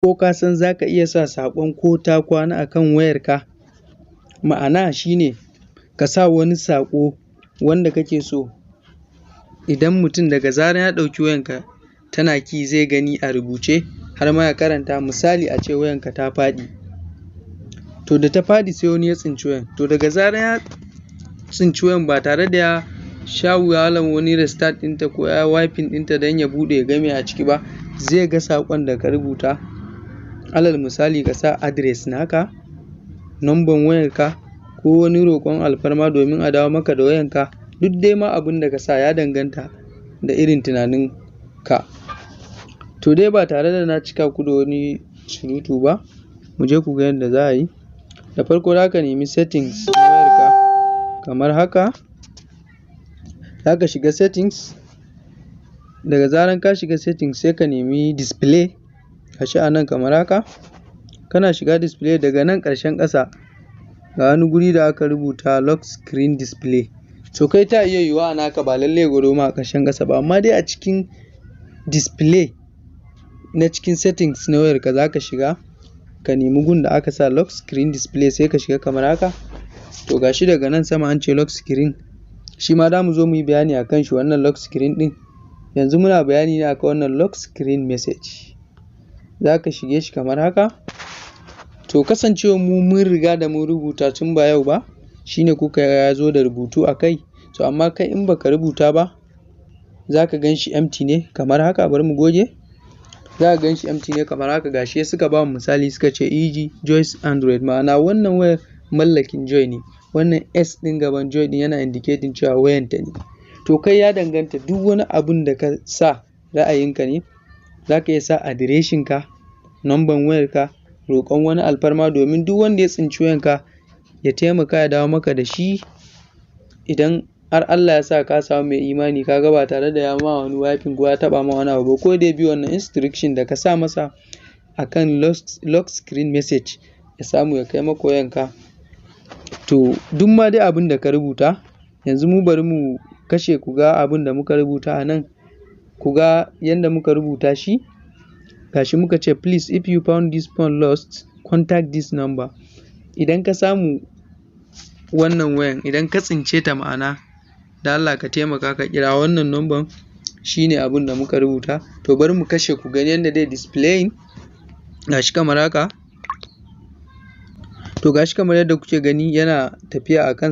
Ko ka san za ka iya sa saƙon ko ta kwana a kan wayarka? Ma'ana shi ne ka sa wani saƙo wanda kake so idan mutum daga zarar ya ɗauki wayanka tana key, zai gani a rubuce har ma ya karanta. Misali, a ce wayanka ta faɗi. To, da ta faɗi sai wani ya tsinci wayan. To, daga zarar ya tsinci wayan, ba tare da ya sha wahalan wani restart ɗinta ko ya wiping ɗinta don ya buɗe ya ga me a ciki ba, zai ga saƙon da ka rubuta. Alal misali, ka sa address naka, numban wayarka, ko wani roƙon alfarma domin a dawo maka da wayanka. Duk dai ma abin da ka sa ya danganta da irin tunanin ka. To dai, ba tare da na cika ku da wani surutu ba, mu je ku ga yadda za a yi. Da farko za ka nemi settings na wayarka kamar haka. Za ka shiga settings. Daga zaran ka shiga settings, sai ka nemi display, gashi a nan kamar haka. Kana shiga display, daga nan ƙarshen ƙasa ga wani guri da aka rubuta "lock screen display". To, kai ta iya yiwuwa a naka ba lallai ya gwado ma a ƙarshen ƙasa ba, amma dai a cikin display na cikin settings na wayarka za ka shiga ka nemi gun da aka sa "lock screen display", sai ka shiga kamar haka. To, gashi daga nan sama an ce lock screen. Shi ma za mu zo mu yi bayani a kan shi, wannan lock screen ɗin. Yanzu muna bayani ne akan wannan lock screen message. Za ka shige shi kamar haka. To, kasancewar mu mun riga da mun rubuta tun ba yau ba, shine kuka ga ya zo da rubutu a kai. To, amma kai in baka rubuta ba, za ka gan shi empty ne kamar haka. Bari mu goge. Za ka gan shi empty ne kamar haka. Gashi suka ba mu misali, suka ce e.g. Joyce Android, ma'ana wannan wayar mallakin Joy ne. Wannan S ɗin gaban Joy ɗin yana indicating cewa wayanta ne. To, kai ya danganta, duk wani abun da ka sa ra'ayinka ne. Za ka iya sa adireshinka, numban wayarka, roƙon wani alfarma domin duk wanda ya tsinci wayanka ya taimaka ya dawo maka da shi. Idan har Allah ya sa ka samu mai imani, ka ga ba tare da ya ma wani wiping ko ya taɓa ma wani abu ba, ko da ya bi wannan instruction da ka sa masa akan lock screen message, ya samu ya kai maka wayanka. To, duk ma dai abin da ka rubuta, yanzu mu bari mu kashe ku ga abin da muka rubuta a nan, ku ga yanda muka rubuta shi. Gashi muka ce, "Please, if you found this phone lost, contact this number." Idan ka samu wannan wayan, idan ka tsince ta ma'ana, da Allah ka taimaka ka kira wannan number. Shine abin da muka rubuta. To, bari mu kashe ku gani yanda zai displaying. Gashi kamar haka. To, gashi kamar yadda kuke gani, yana tafiya akan